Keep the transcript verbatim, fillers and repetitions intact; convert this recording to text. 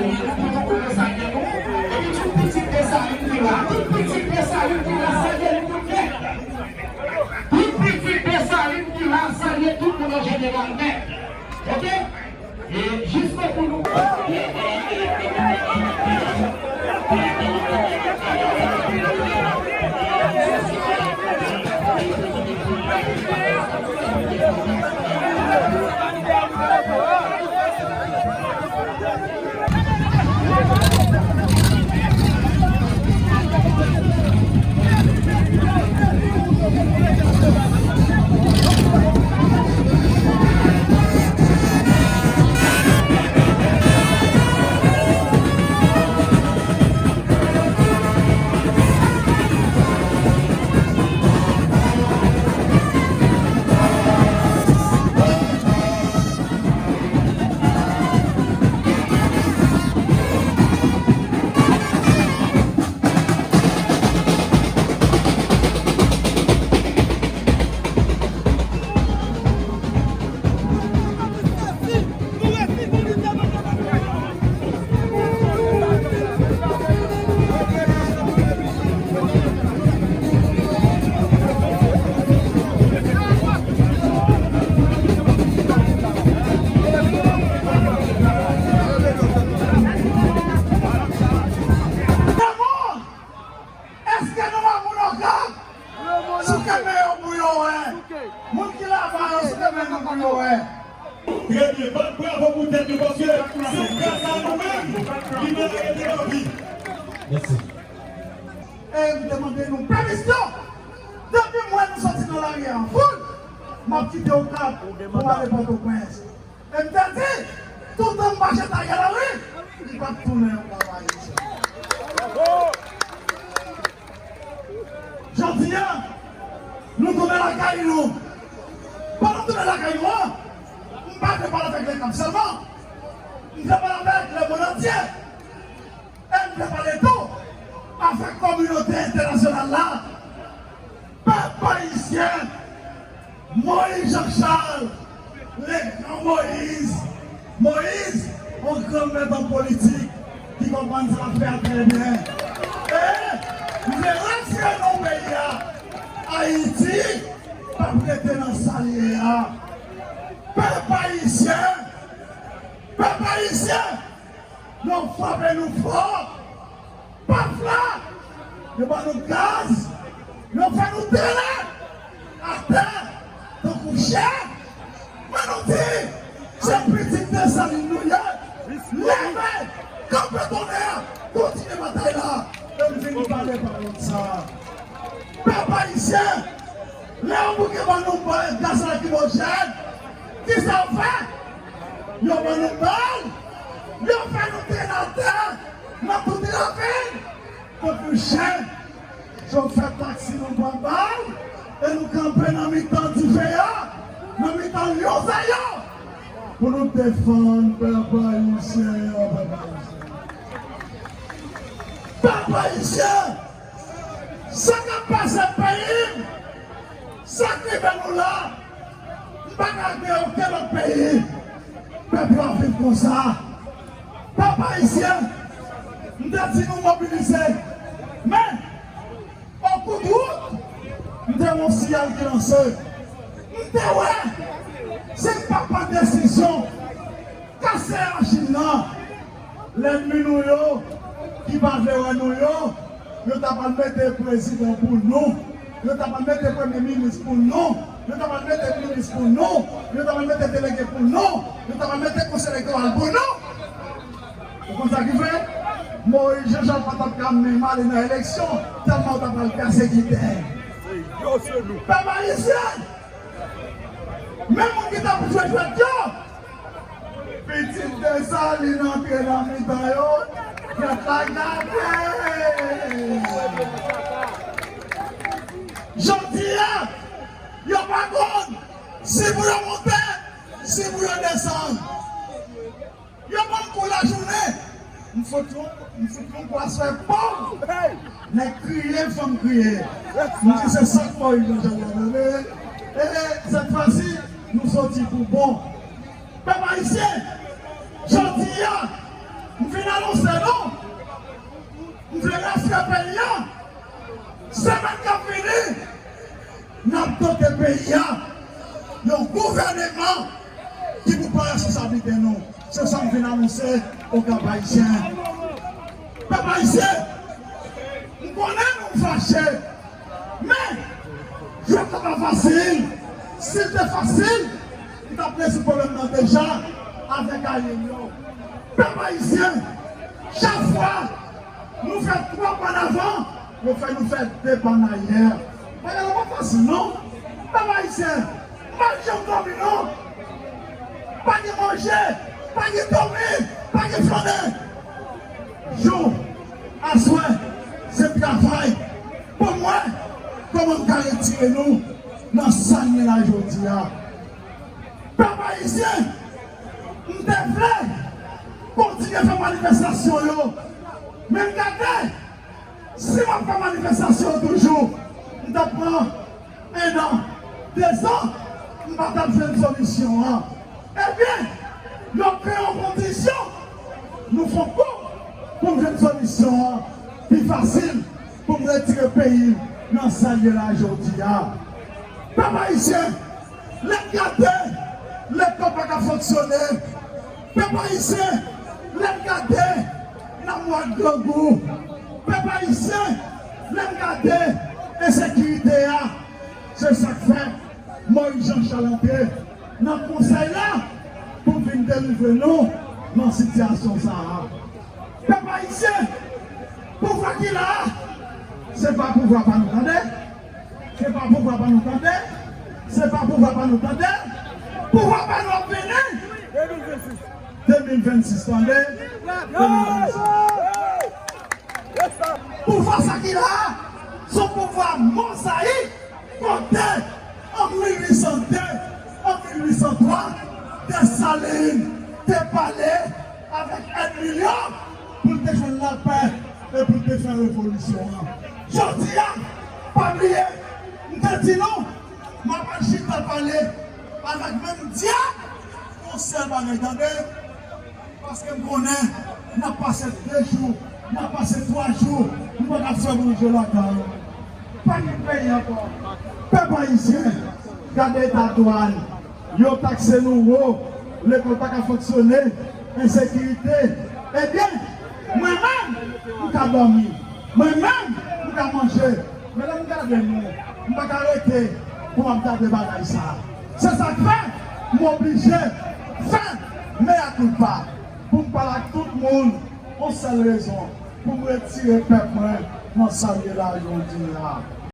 Epi tout pitit Desalin ki la, tout pitit Desalin ki la, salye nou tout nèt. Tout pitit Desalin ki la, salye tout moun an jeneral nèt. Oke? E jis pou nou. Èske nou wè moun Okap? Souke men yo pou yo wè. Moun ki Lavayò, souke men nou pou yo wè. Trè byen, bat bravo pou tèt nou, paske se gras a nou menm li mèt rete nan vi. Mèsi. E m te mande nou pèmisyon. Depi m wè nou soti nan lari a an foul, m ap kite Okap pou m ale Pòtoprens. E m te di, toutan m mache Ariel Henry, li p ap tounen yon travay isit. Jodi a, nou tounen lakay nou. Pandan nou tounen lakay nou an, m pa vle pale avèk Lèkòm sèlman. M vle pale avèk lemonn antye. E m vle pale tou avèk kominote entènasyonal la. Pèp ayisyen, Moïse Jean Charles, le grand Moïse, Moïse, yon gran mèt an politik ki konprann sa l ap fè a trè byen. E m vle retire non peyi a. Ayiti p ap rete nan sa l ye a. Pèp ayisyen, pèp ayisyen, yo frape nou fò. Paf la, yo ban nou gaz, yo fè nou tire atè tankou chen. Men nou di, se pitit Desalin nou ye. Leve, kanpe tonnè, kontinye batay la. E m vin pale pawòl sa. Pèp ayisyen, lè yon bouke ban nou gaz lakrimojèn, kisa yo fè? Yo ban nou bal, yo fè nou tire atè nan tout ravin. Tankou chen, chofè taksi nou pran bal e nou kanpe nan mitan dife a, nan mitan lyon sa yo, pou nou defann pèp ayisyen an, pèp ayisyen. Pèp ayisyen, sa k ap pase peyi m, sa k rive nou la, m pa ka gen okenn lòt peyi. Pèp la viv konsa. Pèp ayisyen, m te di nou mobilize. Men, an kou de wout, m te wè yon siyal ki lanse. M te wè, si n pa pran desizyon, kase machin nan, lènmi nou yo, ki pa vle wè nou yo, yo ta pral mete prezidan pou nou, yo ta pral mete premye minis pou nou, yo ta pral mete minis pou nou, yo ta pral mete delege pou nou, yo ta pral mete konsèy elektoral pou nou. Ou konn sa ki fè? Moïse Jean Charles pa t ap ka menm ale nan eleksyon, tèlman yo ta pral pèsekite. Pèp ayisyen, men moun ki t ap jwe jwèt yo, pitit Desalin antre nan mitan yo, jwèt la gate. Jodi a, yo pa konn si pou yo monte, si pou yo desann. Yo ban m kou lajounen. M fout yon, m fout yon kou aswè, pòv! Nèg kriye, fanm kriye. M di se sa k Moïse Jean Charles la tande. E sèt fwa si, nou soti pou bon. Pèp ayisyen, jodi a, m vin Anonse nou, m vle rasire peyi a. Semèn k ap vini, n ap dote peyi a yon gouvèneman ki pou pran responsablite nou. Se sa m vin anonse o pèp ayisyen. Pèp ayisyen, m konnen nou fache, men jwèt la pa fasil. Si l te fasil, m t ap rezoud pwoblèm nan deja avèk alye m yo. Pèp ayisyen, chak fwa nou fè twa pa an avan, yo fè nou fè de pa an aryè. Bagay la pa fasil non. Pèp ayisyen, m pa janm dòmi non. Pa gen manje, pa gen dòmi, pa gen flannen. Jou, aswè, se travay pou m wè kòman m ka retire nou nan sa n ye la jodi a. Pèp ayisyen, m te vle kontinye fè manifestasyon yo, men m gade, si m ap fè manifestasyon yo toujou, m t ap pran en an, de zan, m pa t ap jwenn solisyon an. Ebyen, yo kreye yon kondisyon, nou fè yon kou pou m jwenn solisyon an pi fasil, pou m retire peyi m nan sa l ye la jodi a. Pèp ayisyen, lè n gade lekòl pa ka fonksyone. Pèp ayisyen, lè n gade n ap mò ak grangou. Pèp ayisyen, lè n gade ensekirite a, se sa k fè Moyiz Jan Chal antre nan konsèy la pou vin delivre nou nan sitiyasyon sa a. Pèp ayisyen, pouvwa ki la a, se pa pouvwa pa nou, tande. Se pa pouvwa pa nou, tande. Se pa pouvwa pa nou, tande. Pouvwa pa nou ap vini. De mil vennsis, tande. De mil vennsis. Pouvwa sa ki la a, se yon pouvwa mozayik. Kote, an mil uit san de, an mil uit san twa, Desalin te pale avèk èd milyon pou l te jwenn lapè e pou l te fè revolisyon an. Jodi a, pa bliye, m te di nou, m ap al chita pale avèk menm dyab, yon sèl bagay, tande. Paske m konnen n ap pase de jou, n ap pase twa jou, nou pa t ap fè manje lakay nou. Pa gen peyi ankò. Pèp ayisyen, gade eta dwàn, yo takse nou wo, lekòl pa ka fonksyone, ensekirite. Ebyen, mwen menm, m ka dòmi. Mwen menm, m ka manje. Men lè m gade nou, m pa ka rete pou m ap gade bagay sa a. Se sa k fè m oblije fè mea culpa pou m pale ak tout moun, yon sèl rezon, pou m retire pèp mwen nan sa l ye la jodi a.